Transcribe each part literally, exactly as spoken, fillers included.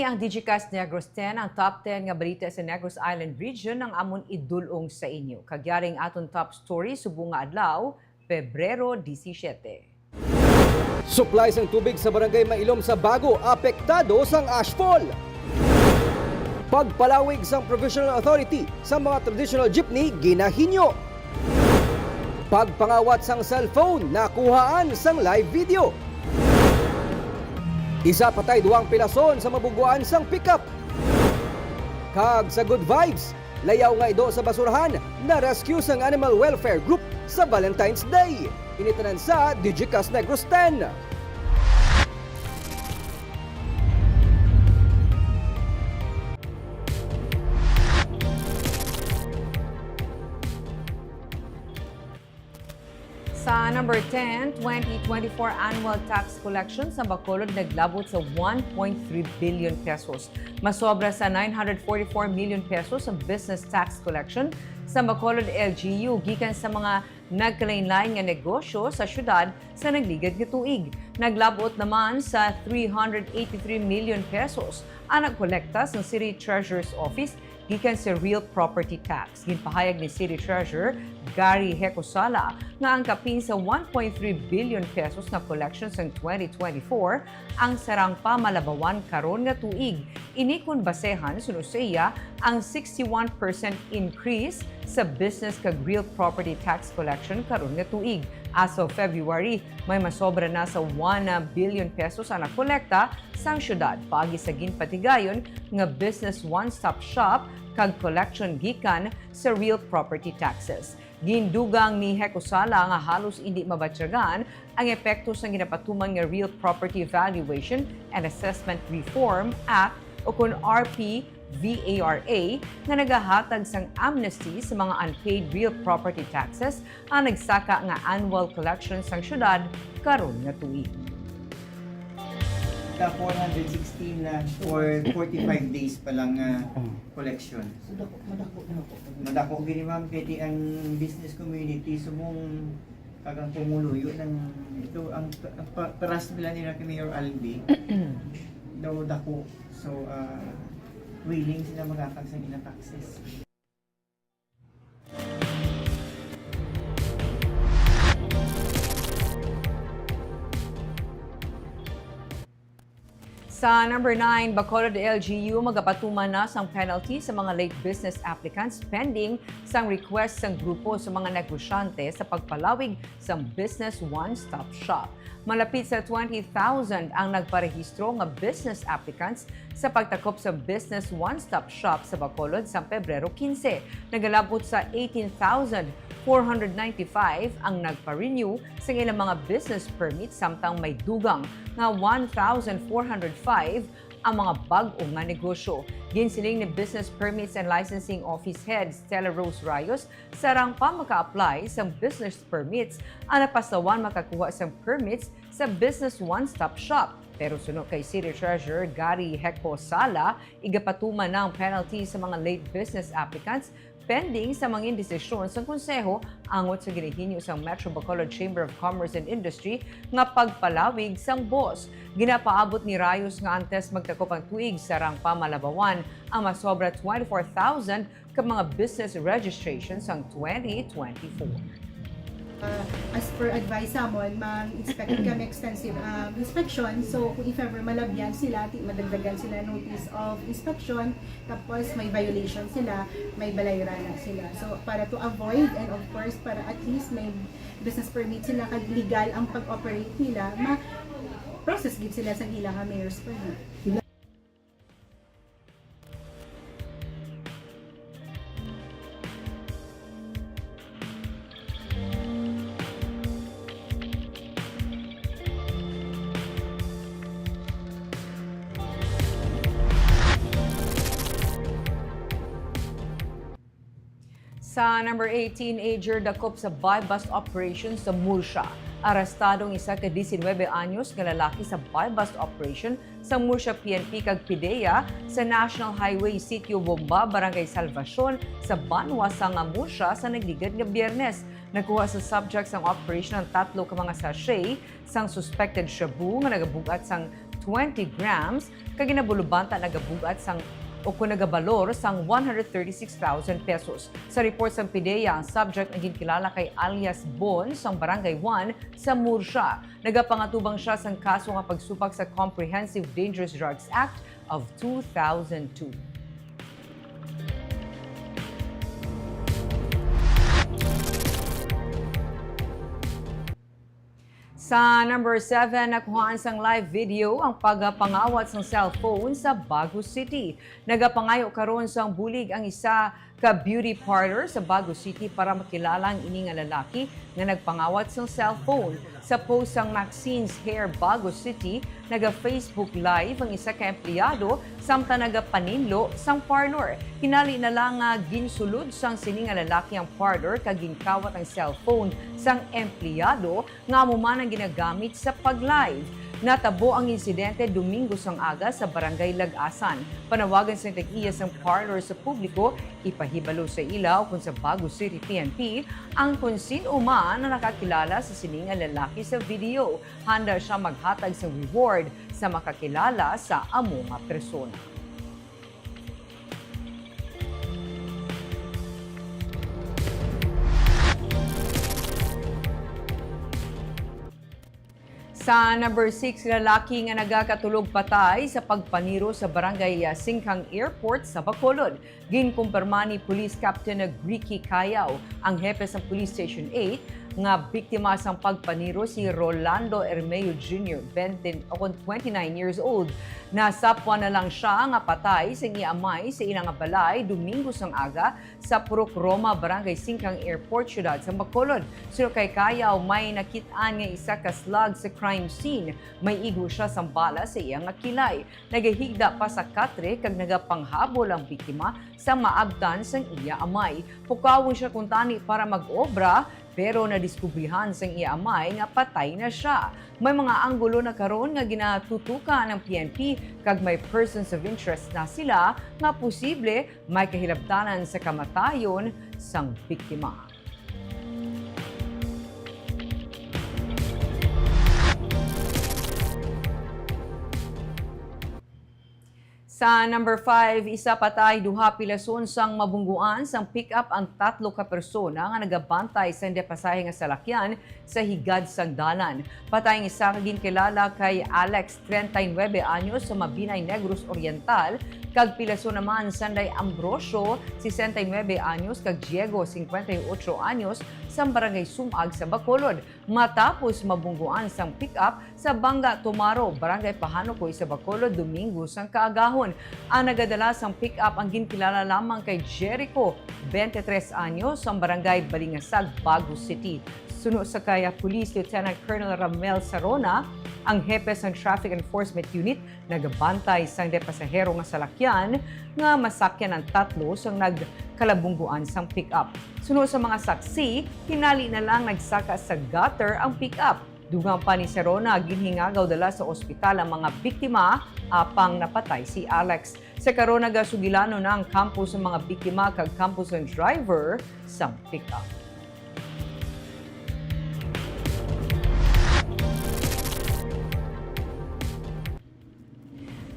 Ang Digicast Negros ten, ang top ten nga balita sa Negros Island Region ang amon idul-ong sa inyo. Kag yari ang aton top story subong nga adlaw, Pebrero disisiete. Supply sang tubig sa Barangay Mailom sa Bago apektado sang ashfall. Pagpalawig sang Provisional Authority sa mga traditional jeepney ginahinyo. Pagpangawat sang cellphone nakuhaan sang live video. Isa patay duwang pilason sa mabuguan sang pickup. Kag sa good vibes, layaw nga ido sa basurahan na-rescue sang Animal Welfare Group sa Valentine's Day. Ini tanan sa Digicast Negros ten. Sa number ten, twenty twenty-four annual tax collection sa Bacolod naglabot sa one point three billion pesos. Masobra sa nine hundred forty-four million pesos ang business tax collection sa Bacolod L G U gikan sa mga nagkalainlain nga negosyo sa syudad sa nagligad nga tuig. Naglabot naman sa three hundred eighty-three million pesos ang nagkolekta sa City Treasurer's Office gikan sa real property tax. Ginpahayag ni City Treasurer Gary Hecosala nga ang kapin sa one point three billion pesos nga collection sang twenty twenty-four ang sarang pa malabawan karon nga tuig. Ini kon basehan, suno sa iya, ang sixty-one percent increase sa business kag real property tax collection karon nga tuig. As of February, may masobra na sa one billion pesos ang nakolekta sang syudad paagi sa ginpatigayon nga Business One Stop Shop kag collection gikan sa real property taxes. Gindugang ni Hecosala nga halos indi mabatyagan ang epekto sang ginapatuman nga Real Property Valuation and Assessment Reform Act, o kon R P V A R A, nga nagahatag sang amnesty sa mga unpaid real property taxes ang nagsaka nga annual collection sang syudad karon nga tuig. Ka four hundred sixteen na for forty-five days pa lang nga collection. So, dako, madako na ako. Madako gini, ma'am, kay di ang business community subong kag ang pumuluyo ng ito ang pa- paras nila nila kay Mayor Albi daw dako. So, ah, willing sila maghatag sa ila taxes. Sa number nine, Bacolod L G U magapatuman na sang penalty sa mga late business applicants pending sang request sang grupo sa mga negosyante sa pagpalawig sang Business One Stop Shop. Malapit sa twenty thousand ang nagparehistro nga business applicants sa pagtakop sa Business One Stop Shop sa Bacolod sang Pebrero quince. Nagalabot sa eighteen thousand four hundred ninety-five ang nagpa-renew sang ilang mga business permit, samtang may dugang nga one thousand four hundred five ang mga bag-o nga negosyo. Ginsiling ni Business Permits and Licensing Office Head Stella Rose Rayos, sarang pa maka-apply sang business permits ang napasawan makakuha sang permits sa Business One Stop Shop. Pero suno kay City Treasurer Gary Heco Sala, igapatuman na ang penalty sa mga late business applicants pending sa mangin desisyon sang Konseho angot sa ginahinyo sang Metro Bacolod Chamber of Commerce and Industry nga pagpalawig sang bus. Ginapaabot ni Rayos nga antes magtakop ang tuig, sarang pa malabawan ang masobra twenty-four thousand ka mga business registration sang twenty twenty-four. Uh, as per advice sa amon, mag-expect kami extensive um, inspection. So, kung if ever malabyan sila, ti madagdagan sila notice of inspection, tapos may violation sila, may balayran na sila. So, para to avoid and of course, para at least may business permit sila, kag legal ang pag-operate nila, ma-process gid sila sa ila nga mayor's permit. Sa number eight, teenager dakop sa buy-bust operation sa Murcia. Arestado ang isa ka diecinuebe anyos nga lalaki sa buy-bust operation sa Murcia P N P kag PDEA sa National Highway Sitio Bomba, Barangay Salvacion, sa banwa sang Murcia sa nagligad nga Biyernes. Nakuha sa subject sang operation ang tatlo ka mga sachet sang suspected shabu nga nagabug-at sang twenty grams, kag ginabulubanta nagabug-at sang o kon nagabalor sang one hundred thirty-six thousand pesos. Sa report sang PDEA, ang subject nga ginkilala kay alias Bon sang Barangay one sa Murcia. Nagapangatubang sia sang kaso nga pagsupak sa Comprehensive Dangerous Drugs Act of two thousand two. Sa number seven, nakuhaan sang live video ang pagpangawat sang cellphone sa Bago City. Nagapangayo karon sang bulig ang isa ka beauty parlor sa Bago City para makilala ang ini nga lalaki nga nagpangawat sang cellphone. Sa post sang Maxine's Hair Bago City, naga-Facebook Live ang isa ka empleyado samtang nagapaninlo sang parlor. Hinali na lang nga ginsulod sang sini nga lalaki ang parlor kag ginkawat ang cellphone sang empleyado nga amo man ang ginagamit sa pag-live. Natabo ang insidente Domingo sang aga sa Barangay Lagasan. Panawagan sang tag-iya sang parlor sa publiko, ipahibalo sa ila o kon sa Bago City P N P ang kon sin-o man ang nakakilala sa sini nga lalaki sa video. Handa sia maghatag sang reward sa makakilala sa amo nga persona. Sa number six, lalaki nga nagakatulog patay sa pagpaniro sa Barangay, ah, Singkang Airport sa Bacolod. Ginkumpirma ni Police Captain Ricky Cayao, ang hepe sa Police Station eight, nga biktima sang pagpaniro si Rolando Ermeo Junior, twenty, o kon twenty-nine years old. Nasapwan na lang sia nga patay sang iya amay sa ila nga balay Domingo sang aga sa Purok Roma, Barangay Singkang Airport, siyudad sa Bacolod. Suno kay Cayao, may nakit-an nga isa ka slug sa crime scene. May igo sia sang bala sa iya nga kilay. Nagahigda pa sa katre kag nagapanghabol ang biktima sa maabtan sang iya amay. Pukawon sia kuntani para mag-obra, pero nadiskubrihan sang iya amay nga patay na sia. May mga anggulo na karon nga ginatutukan ang P N P kag may persons of interest na sila nga posible may kahilabtanan sa kamatayon sang biktima. Sa number five, isa patay, duha pilason sang mabungguan sang pick-up ang tatlo ka persona nga nagabantay sang de pasahe nga salakyan sa higad sang dalan. Patay ang isa nga ginkilala kay Alex, treinta y nuebe anyos, sa Mabinay, Negros Oriental, kag pilason naman sanday Ambrosio, sesenta y nuebe anyos, kag Diego, cincuenta y ocho anyos, sa Barangay Sumag sa Bacolod. Matapos mabungguan sang pick-up sa Banga Tumaro, Barangay Pahanukoy sa Bacolod, Domingo sang kaagahon. Ang nagadala sang pick-up ang ginkilala lamang kay Jericho, twenty-tres anyos, sang Barangay Balingasag, Bago City. Suno sa kay Police Lieutenant Colonel Ramel Sarona, ang hepe sang Traffic Enforcement Unit, nagabantay sang de pasahero nga salakyan nga masakyan ang tatlo sang nagkalabungguan sang pick-up. Suno sa mga saksi, hinali na lang nagsaka sa gutter ang pick-up. Dugang pa ni Sarona, ginhingagaw dala sa ospital ang mga biktima, apang napatay si Alex. Sa karon, nagasugilanon na ang kampo sa mga biktima kag kampo sa driver sang pick-up.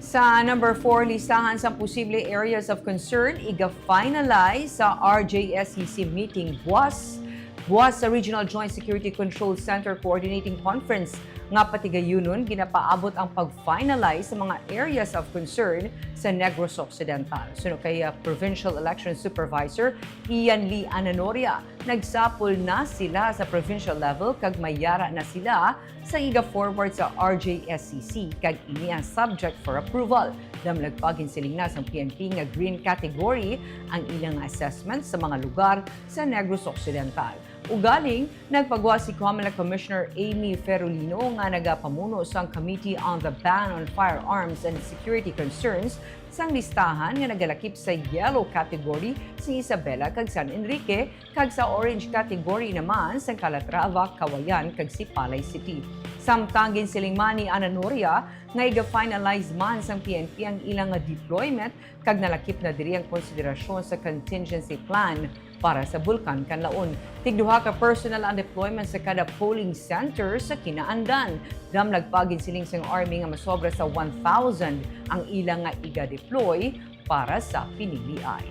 Sa number four, listahan sang posible areas of concern, iga-finalize sa R J S C C meeting buas. Buas sa Regional Joint Security Control Center Coordinating Conference nga patigayunon, ginapaabot ang pag-finalize sa mga areas of concern sa Negros Occidental. Suno kay, uh, Provincial Election Supervisor Ian Lee Ananoria, nagsapol na sila sa provincial level kag may yara na sila sa iga-forward sa R J S C C, kag ini ang subject for approval. Damlag pa, ginsiling na sang P N P nga green category ang ilang assessment sa mga lugar sa Negros Occidental. Ugaling, nagpagwa si COMELEC Commissioner Amy Ferolino, nga nagapamuno sang Committee on the Ban on Firearms and Security Concerns, sang listahan nga nagalakip sa yellow category si Isabela kag San Enrique, kag sa orange category naman sang Calatrava, Cauayan, kag Sipalay City. Samtang ginsiling man ni Ananoria nga iga-finalize man sang P N P ang ilang nga deployment kag nalakip na diri ang konsiderasyon sa contingency plan Para sa Bulkan Kanlaon, tigduha ka personnel ang deployment sa kada polling center sa kinaandan. Damlag pa, ginsiling sang Army nga masobra sa one thousand ang ila nga iga-deploy para sa pinilian.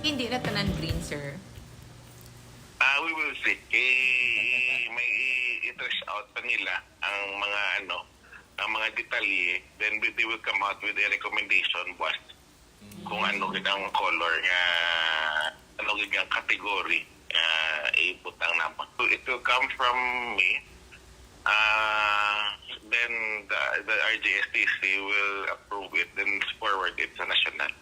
Hindi na tanan green, sir. Ah, we will see. I-, may i-, i-trace out pa nila ang mga, ano, ang mga detalye. Then we, they will come out with a recommendation, boss, kung ano gid ang color nga, ano gid ang category nga ibutang naman. So it will come from me. Ah, then the, the R J S T C will approve it, then forward it sa national.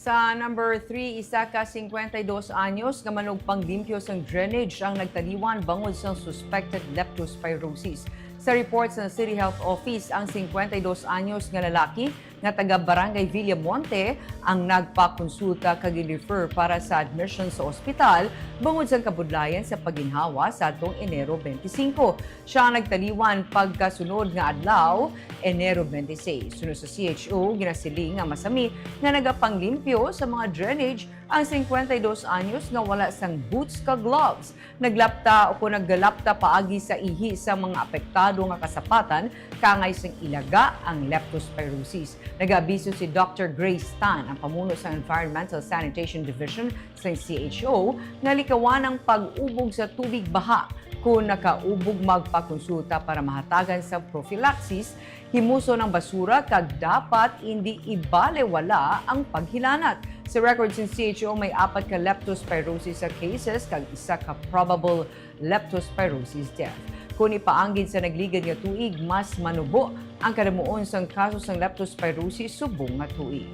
Sa number three, isa ka singkwenta y dos anyos nga manugpanglimpyo sang drainage ang nagtaliwan bangod sang suspected leptospirosis. Sa report sa City Health Office, ang singkwenta y dos anyos nga lalaki nga taga Barangay Villamonte ang nagpakonsulta kag gin-refer para sa admission sa ospital bangod sang kabudlayan sa pagginhawa sadtong Enero twenty-five. Siya ang nagtaliwan pagkasunod nga adlaw, Enero twenty-six. Suno sa C H O, ginasiling nga masami nga nagapanglimpyo sa mga drainage ang singkwenta y dos anyos nga wala sang boots kag gloves. Naglapta o kon naggalapta paagi sa ihi sa mga apektado nga kasapatan, kangay sang ilaga ang leptospirosis. Nagaabiso si Doctor Grace Tan, ang pamuno sa Environmental Sanitation Division sa C H O, nga likawan ang pag-ubog sa tubig baha. Kon nakaubog, magpakonsulta para mahatagan sa prophylaxis, himuson ang basura, kag dapat indi ibalewala ang paghilanat. Sa record sa C H O, may apat ka leptospirosis sa cases kag isa ka probable leptospirosis death. Kon ipaanggid sa nagligad nga tuig, mas manubo ang kadamuon sang kaso sang leptospirosis subong nga tuig.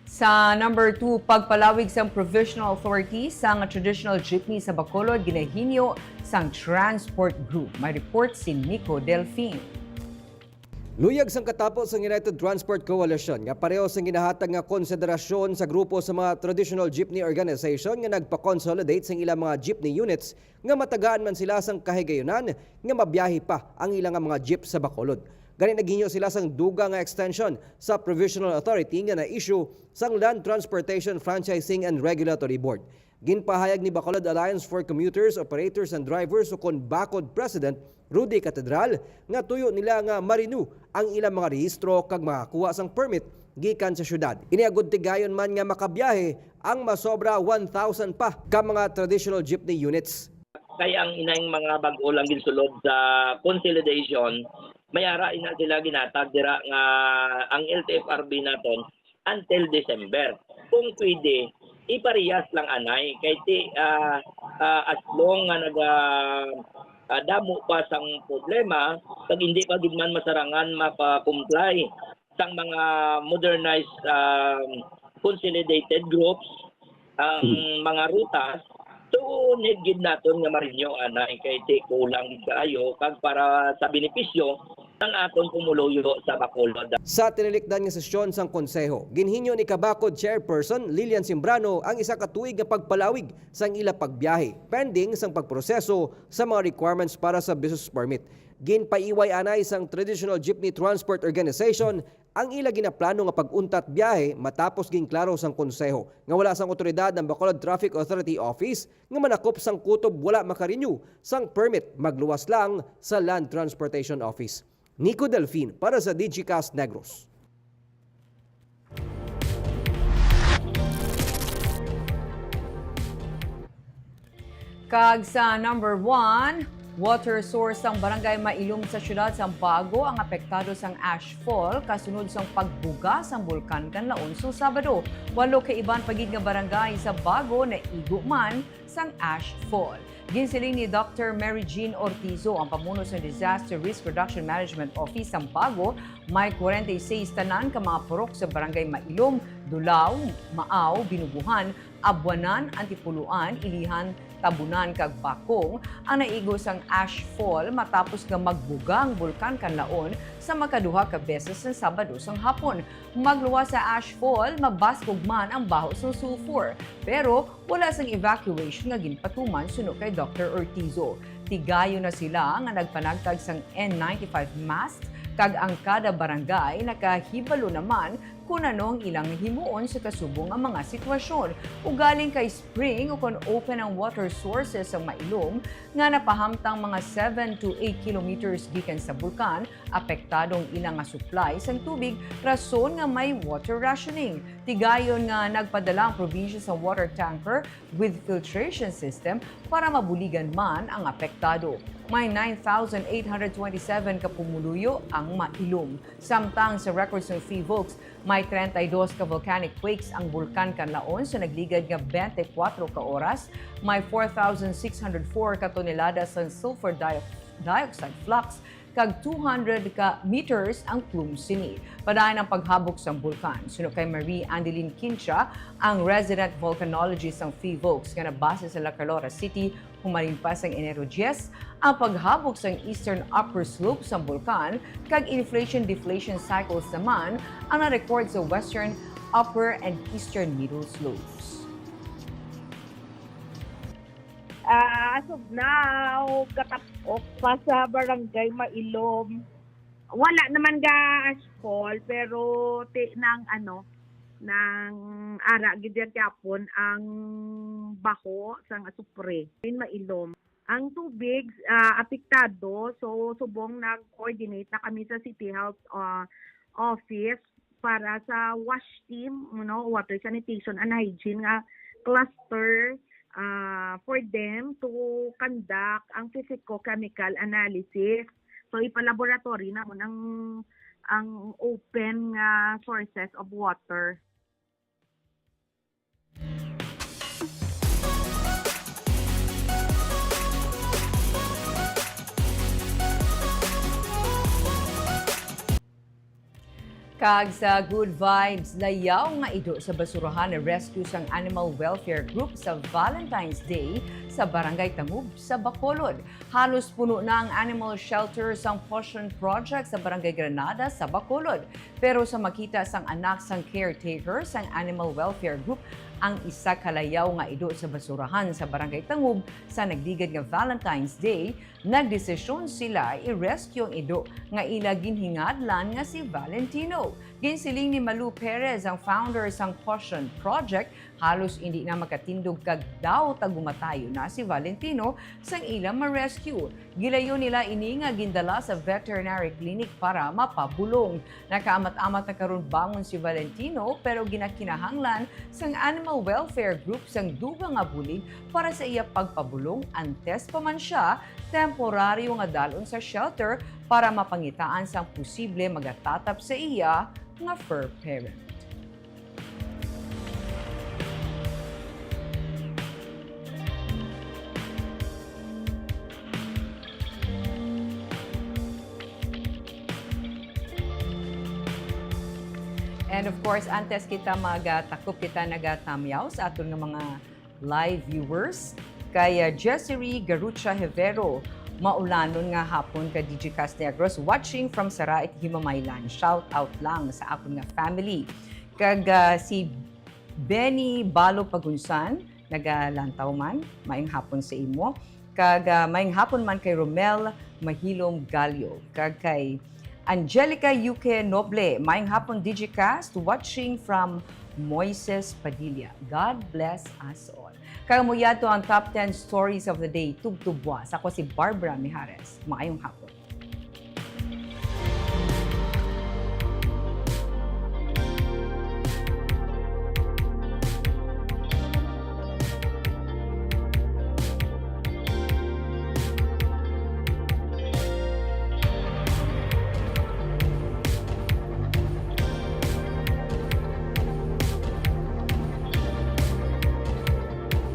Sa number two, pagpalawig sang provisional authority sang traditional jeepney sa Bacolod, ginahinyo sang Transport Group. May report si Nico Delfin. Luyag sang katapo sang United Transport Coalition nga pareho sang ginahatag nga konsiderasyon sa grupo sa mga traditional jeepney organization nga nagpa-consolidate sang ilang mga jeepney units nga matagaan man sila sang kahigayunan nga mabiyahe pa ang ila nga mga jeep sa Bacolod. Gani, naghinyo sila sang dugang nga extension sa provisional authority nga na-issue sang Land Transportation Franchising and Regulatory Board. Ginpahayag ni Bacolod Alliance for Commuters, Operators, and Drivers, ukon BACOD President Rudy Catedral nga tuyo nila nga ma-renew ang ilang mga rehistro kag makakuha sang permit gikan sa syudad. Ini agud tigayon man nga makabiyahe ang masobra one thousand pa ka mga traditional jeepney units. Kay ang inang mga bag-o lang ginsulod sa consolidation, may ara ina sila ginatag dira nga ang L T F R B naton until December. Kung pwede, iparehas lang anay kay ti, ah, ah, as long nga naga, ah, damo pa sang problema, kag hindi pa gid man masarangan mapa-comply sang mga modernized, um, consolidated groups ang Hmm. mga rutas, so need gid naton nga ma-renew anay kay ti kulang gid kaayo kag para sa benepisyo ang aton pumuluyo sa Bacolod. Sa tinilikdan nga sesyon sang Konseho, ginhinyo ni ka-BACOD Chairperson Lilian Simbrano ang isa ka tuig nga pagpalawig sang ila pagbiyahe, pending sang pagproseso sa mga requirements para sa business permit. Ginpaiway anay sang Traditional Jeepney Transport Organization ang ila ginaplano nga pag-untat biyahe matapos ginklaro sang Konseho nga wala sang awtoridad ang Bacolod Traffic Authority Office nga manakop sang kutob wala maka-renew sang permit, magluwas lang sa Land Transportation Office. Nico Delfin para sa Digicast Negros. Kag sa number one, water source sang Barangay Mailom sa siyudad sang Bago ang apektado sang ash fall kasunod sang pagbuga sang Bulkan Kanlaon sa Sabado. Walo ka iban pa gid nga barangay sa Bago naigo man sang ash fall. Ginsiling ni Doctor Mary Jean Ortizo, ang pamuno sa Disaster Risk Reduction Management Office sang Bago, may kwarenta y seis tanan ka mga purok sa Barangay Mailom, Dulao, Maaw, Binubuhan, Abuanan, Antipoloan, Ilihan, Tabunan kag Bakong ang naigo sang ashfall matapos nga magbuga ang Bulkan Kanlaon sa makaduha ka beses sang Sabado sang hapon. Magluwas sa ashfall, mabaskog man ang baho sang sulfur, pero wala sang evacuation nga ginpatuman, suno kay Doktor Ortizo. Tigayon na sila nga nagpanagtag sang N ninety-five mask, kag ang kada barangay nakahibalo naman kon ano ang ilang himuon sa kasubong nga mga sitwasyon. Ugaling kay spring o kon open ang water sources sang Mailom nga napahamtang mga seven to eight kilometers gikan sa bulkan, apektado ang ila nga supply sang tubig, rason nga may water rationing. Tigayon nga nagpadala ang probinsya sa water tanker with filtration system para mabuligan man ang apektado. May nine thousand eight hundred twenty-seven ka pumuluyo ang Mailom. Samtang sa records ng PHIVOLCS, may treinta y dos ka volcanic quakes ang Bulkan Kanlaon sa nagligad nga twenty-four ka oras, may four thousand six hundred four ka tonelada sa sulfur dio-, dioxide flux, kag two hundred ka meters ang plume sini. Padayon ang paghabok sang bulkan. Suno kay Marie Andeline Quincha, ang resident volcanologist sang PHIVOLCS nga nabase sa La Calora City, humalin pa sang Enero diyes ang paghabok sang eastern upper slope sang bulkan, kag inflation-deflation cycles naman ang na-record sa western, upper, and eastern middle slopes. Ah, as of now, katapok pa sa Barangay Mailom. Wala naman ga ashfall, pero ti-, nang ano, nang ara gid yan gyapon ang baho sang asupre in Mailom. Ang tubig, ah, apektado, so subong nag-coordinate na kami sa City Health, ah, Office para sa WASH team, you know, water sanitation and hygiene nga cluster, ah, for them to conduct ang physicochemical analysis. So, ipalaboratory namon ang, ang open nga sources of water. Kag sa good vibes, layaw nga ido sa basurahan na-rescue sang Animal Welfare Group sa Valentine's Day sa Barangay Tangub sa Bacolod. Halos puno na ang animal shelter sang Posyon Project sa Barangay Granada sa Bacolod. Pero sa makita sang anak sang caretaker sang Animal Welfare Group ang isa ka layaw nga ido sa basurahan sa Barangay Tangub sa nagligad nga Valentine's Day, nagdesisyon sila i-rescue ang ido nga ila ginhingadlan nga si Valentino. Ginsiling ni Malu Perez, ang founder sang Posyon Project, halos indi na makatindog kag daw tagumatayo na si Valentino sang ila ma-rescue. Gilayon nila ini nga gindala sa veterinary clinic para mapabulong. Nakaamat-amat na karon bangon si Valentino, pero ginakinahanglan sang Animal Welfare Group sang dugang nga bulig para sa iya pagpabulong, antes pa man sia temporaryo nga dalon sa shelter para mapangitaan sang posible magatatap sa iya nga fur parent. And of course, antes kita magatakop, kita nagatamyaw sa aton nga mga live viewers. Kay, ah, Jessiry Garucha Hevero, maulanon nga hapon ka D J Cast Negros, watching from Saraet, Himamaylan. Shout out lang sa akon nga family. Kag, ah, si Benny Balo Pagunsan, nagalantaw man, maayong hapon sa imo. Kag, ah, maayong hapon man kay Romel Mahilom Gallo. Kag kay Angelica Yuke Noble, maayong hapon, D J Cast, watching from Moises Padilla. God bless us all. Kag amo yadto ang top ten stories of the day, tubtob buwas. Ako si Barbara Mijares. Maayong hapon.